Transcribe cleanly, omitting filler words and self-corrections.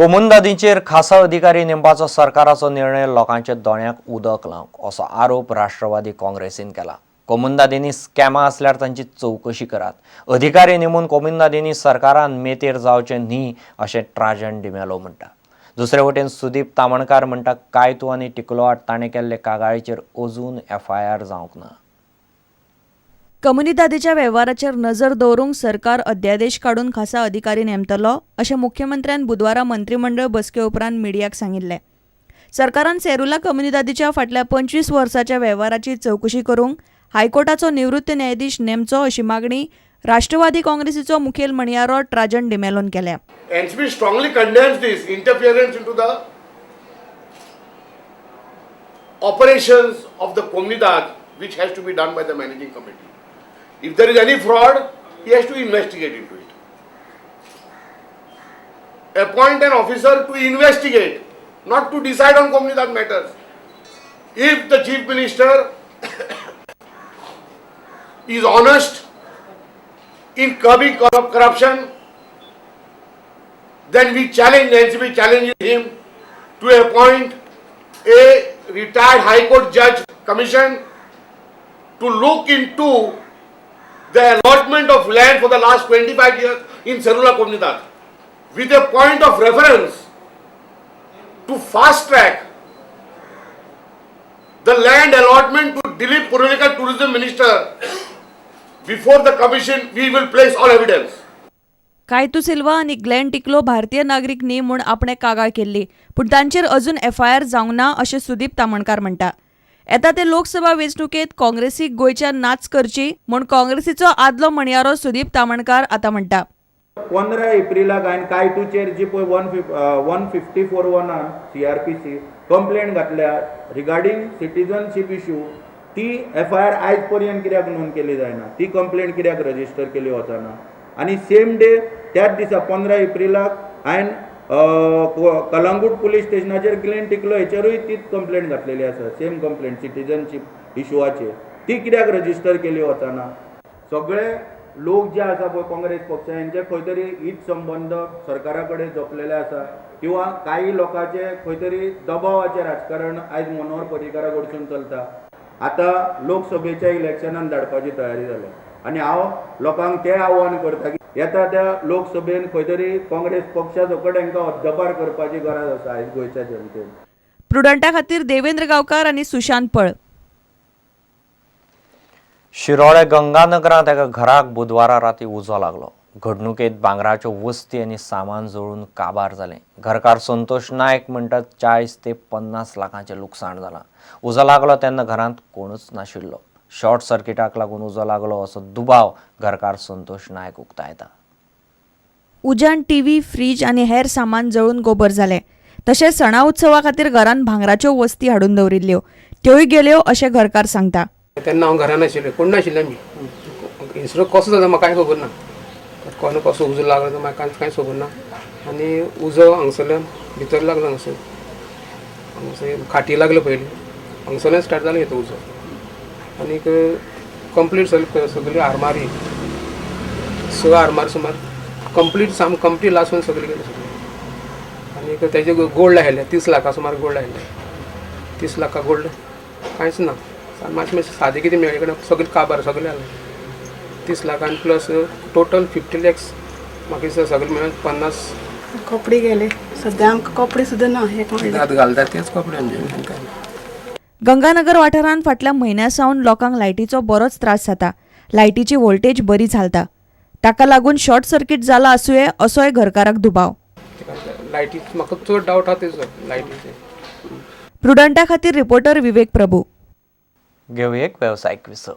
कोमुनिदादींचेर खासा अधिकारी नेमपाचो सरकाराचो निर्णय लोकांच्या दोळ्यांक उदक लावंक असो आरोप राष्ट्रवादी काँग्रेसीन केला. कोमुनिदादींनी स्कॅमां आसल्यार तांची चवकशी करात. अधिकारी नेमून कोमुनिदादींनी सरकारान मेतेर जावचें न्ही अशें ट्राजन डिमेलो म्हणटा. दुसरे वटेन सुदीप तामणकार म्हणटा कायतू आनी टिकलो आड ताणें केल्ले कागाळीचेर अजून एफआयआर जावंक ना. कम्युनिदादीच्या वेव्हाराचेर नजर दवरूंक सरकार अध्यादेश काडून खासा अधिकारी नेमतलो अशें मुख्यमंत्र्यान बुधवारा मंत्रीमंडळ बसके उपरांत मिडियाक सांगिल्लें. सरकारान सेरुला कम्युनिदादीच्या फाटल्या 25 वर्साच्या वेव्हाराची चवकशी करूंक हायकोर्टाचो निवृत्त न्यायाधीश नेमचो अशी मागणी राष्ट्रवादी काँग्रेसीचो मुखेल म्हणयारो ट्राजन डिमेलोन केल्या. NCP strongly condemns this interference into the operations of the Comunidad, which has to be done by the managing committee. If there is any fraud, he has to investigate into it. Appoint an officer to investigate, not to decide on Comunidad matters. If the Chief Minister is honest in curbing corruption, then we challenge, the NCP challenges him to appoint a retired High Court judge commission to look into the allotment of land for the last 25 years in Serula Comunidad with a point of reference to fast track the land allotment to Dilip Purulekar, Tourism Minister. Before the commission, we will place all evidence. Caitu Silva आनी Glenn टिकलो भारतीय नागरीक न्ही म्हूण आपणें कागाळ केल्ली, पूण तांचेर अजून एफआयआर जावंक ना अशें सुदीप तामणकार म्हणटा. येता ते लोकसभा वेंचणुकेंत काँग्रेसीक गोंयच्यान नाच करची म्हूण काँग्रेसीचो आदलो म्हणयारो सुदीप तामणकार आतां म्हणटा. 15 एप्रिलाक हांवें कायतूचेर जी पळय 154(1) सीआरपीसी कंप्लेन घातल्या रिगार्डींग सिटीजनशीप इशू, ती एफआयआर आयज पर्यंत कित्याक नोंद केली जायना? ती कंप्लेन कित्याक रजिस्टर केली वचना? आनी सेम डे, त्याच दिसा 15 एप्रिलाक हांवें कलंगूट पुलीस स्टेशनाचेर ग्लेन टिकलो हेचेरूय तीच कंप्लेन घातलेली आसा, सेम कंप्लेन सिटीजनशीप इशुवाचेर. ती कित्याक रजिस्टर केली वचना? सगळे लोक जे आसा पळय काँग्रेस पक्ष, हेंचे खंय तरी हित संबंद सरकारा कडेन जपलेले आसा किंवा काही लोकांचे खंय तरी दबावाचें राजकारण आयज मनोहर पर्रीकारा कडसून चलता. आतां लोकसभेच्या इलेक्शनान धाडपाची तयारी जाल्या आनी हांव लोकांक तें आव्हान करता की येता त्या लोकसभेन खंय तरी काँग्रेस पक्षा सकट हांकां हद्दपार करपाची गरज आसा आयज गोंयच्या जनतेन. प्रुडंटा खातीर देवेंद्र गांवकार आनी सुशांत पळ. शिरोळे गंगानगरांत एका घराक बुधवारा राती उजो लागलो. घडणुकेत भांगराच्यो वस्ती आनी सामान जळून काबार जालें. घरकार संतोष नायक म्हणटात, 40 ते 50 लाखांचें लुकसाण जालां. उजो लागलो तेन्ना घरांत कोणूच नाशिल्लो. शॉर्ट सर्किटाक लागून उजो लागलो असो दुबाव घरकार संतोष नायक उक्तायता. उज्यान टीव्ही, फ्रीज आनी हेर सामान जळून गोबर जालें. तशेंच सणा उत्सवा खातीर घरांत भांगराच्यो वस्ती हाडून दवरिल्ल्यो, त्योय गेल्यो अशें घरकार सांगता. तेन्ना हांव घरा नाशिल्लें, कोण नाशिल्लें आमी. इन्सिडंट कसो जाता म्हाका कांय खबर ना. कोण कसो उजो लागलो तो म्हाका कांयच खबर ना. आनी उजो हांगसरल्यान भितर लागलो. हांगसर हांगसर खाटी लागलो पयलीं, हांगसरल्यान स्टार्ट जालो तो उजो. आनीक कंप्लीट सगळी सगळी आरमारी, स आरमार सुमार कंप्लीट, साम कंप्लीट लासून सगळी गेली सगळी. आनीक तेजे गोल्ड आयले, 30 लाखां सुमार गोल्ड आयले. 30 लाखां गोल्ड कांयच ना. मातशें मातशें सादें कितें मेळ्ळें कडेन सगळें काबार सगळें जालें. 30 लाखान प्लस टोटल 50 लॅक्स म्हाका दिसता, सगळें मेळून 50. कपडे गेले. सद्या आमकां कपडे सुद्दां ना एक म्हणल्यार. आतां घालतात तेच कपडे आमचे, आनी काय ना. गंगानगर वाठारांत फाटल्या म्हयन्या सावन लोकांक लायटीचो बरोच त्रास जाता. लायटीची व्होल्टेज बरी घालता, ताका लागून शॉर्ट सर्किट जाला आसुये असोय घरकाराक दुबाव. लायटी म्हाका चड डावट आहा तेजो, लायटीचे. प्रुडंटा खातीर रिपोर्टर विवेक प्रभू. घेवया एक वेवसायीक विसव.